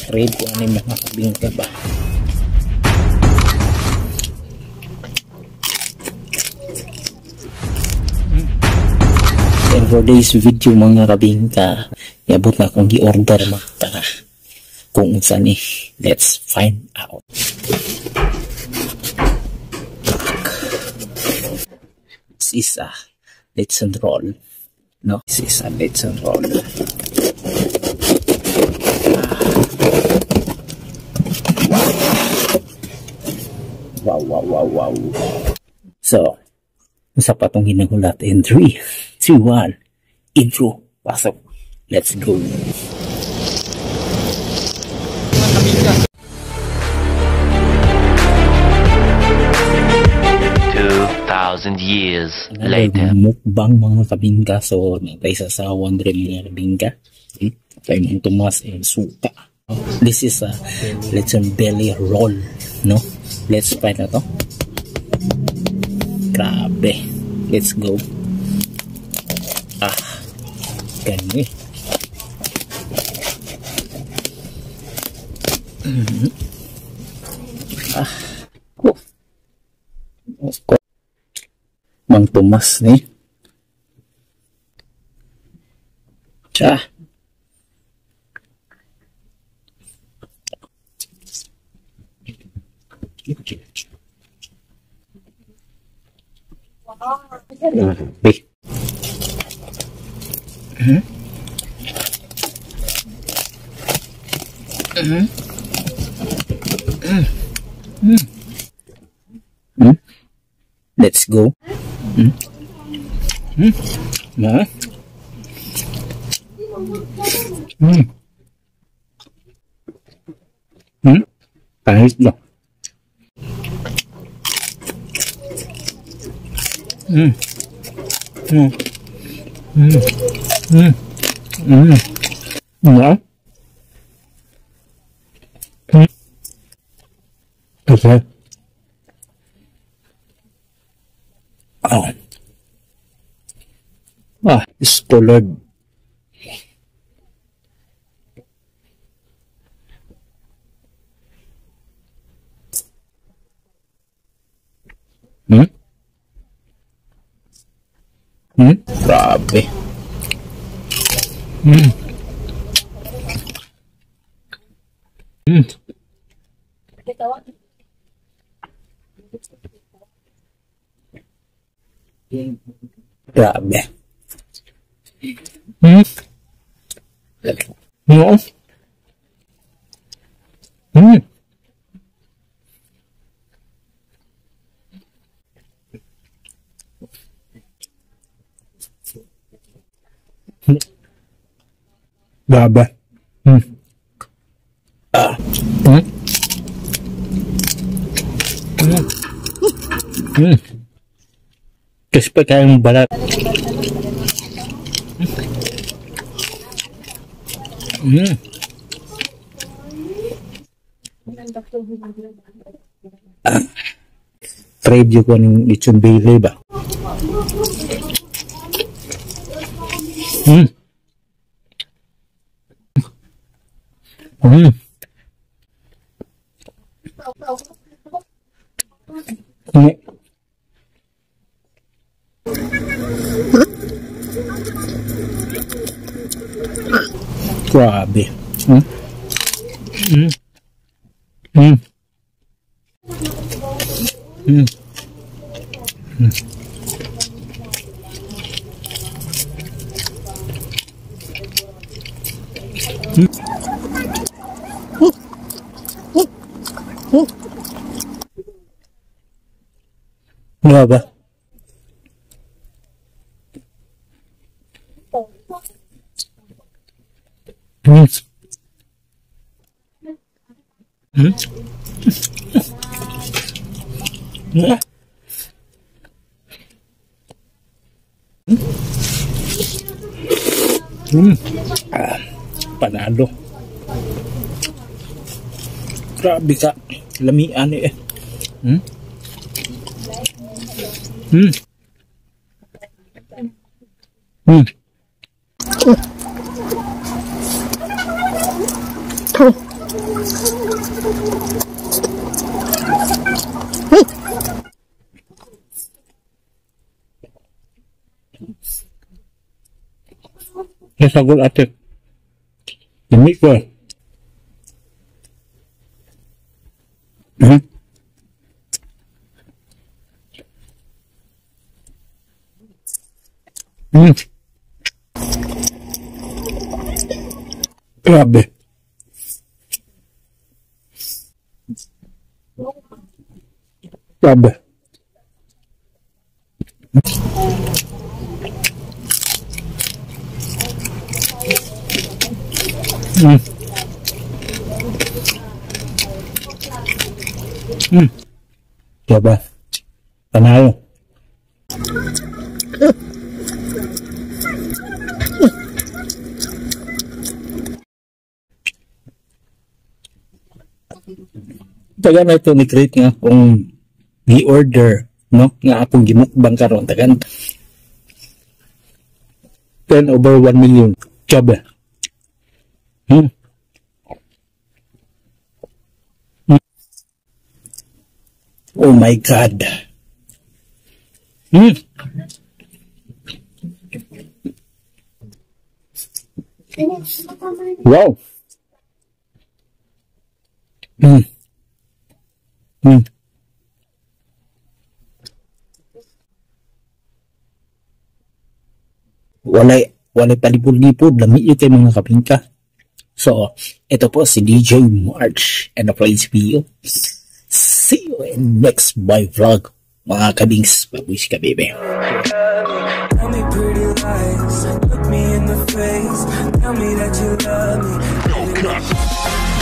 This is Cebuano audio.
Crave ko ani mga kabingka ba. And for this video mga kabingka, iabot na akong gi-order mga tara. Kung unsa ni, let's find out. This is a lechon roll. No, this is a lechon roll. Wow, wow, wow, wow. So, usa pa tong ginahulat in 3, 2, 1, intro, pasok. Let's go. 2,000 years later. Mukbang mga kabingka. So, natay sa sawan rin mga kabingka. Tayo mong tumas and suka. This is a lechon belly roll, no? Let's try na to. Grabe. Let's go. Ah, ganun eh. Ah, oh. Mang Tomas ni. Tsa. Grabe. Let's go. Pahit na. Okay. Oh. Ah, it's colored. Grabe. Grabe. No. Grabe. Kasi pa kayong balat. Crave ko ng lechon belly ba? Grabe. Grabe. Ah, panalo. Grabe ka. Lamian eh. Nasagol ate. Lami ko eh. Grabe. Grabe. Grabe. Panalo. Taga na ito ni create nga akong gi-order, no, nga akong gimukbang karon tagan 10 over 1 million. Grabe. Oh my God. Wow. Walay palipod-lipod, lami yun kay mga kapingka. So, ito po si DJ March and the place video. See you in next my vlog, mga kabings. Babush ka, baby. Tell me pretty lies, look me in the face, tell me that you love me.